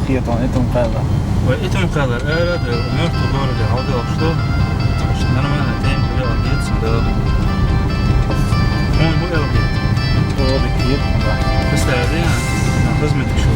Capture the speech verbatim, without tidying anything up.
Кхетон, итум кхаьллар. Вай, итум кхаьллар, аьлла да, мертвый город, хьалдолуш ду. Нормально, тем более, объедется, да. Он бу элбит. О, да, кхет, да. Представь, да? На, хозмет ещё.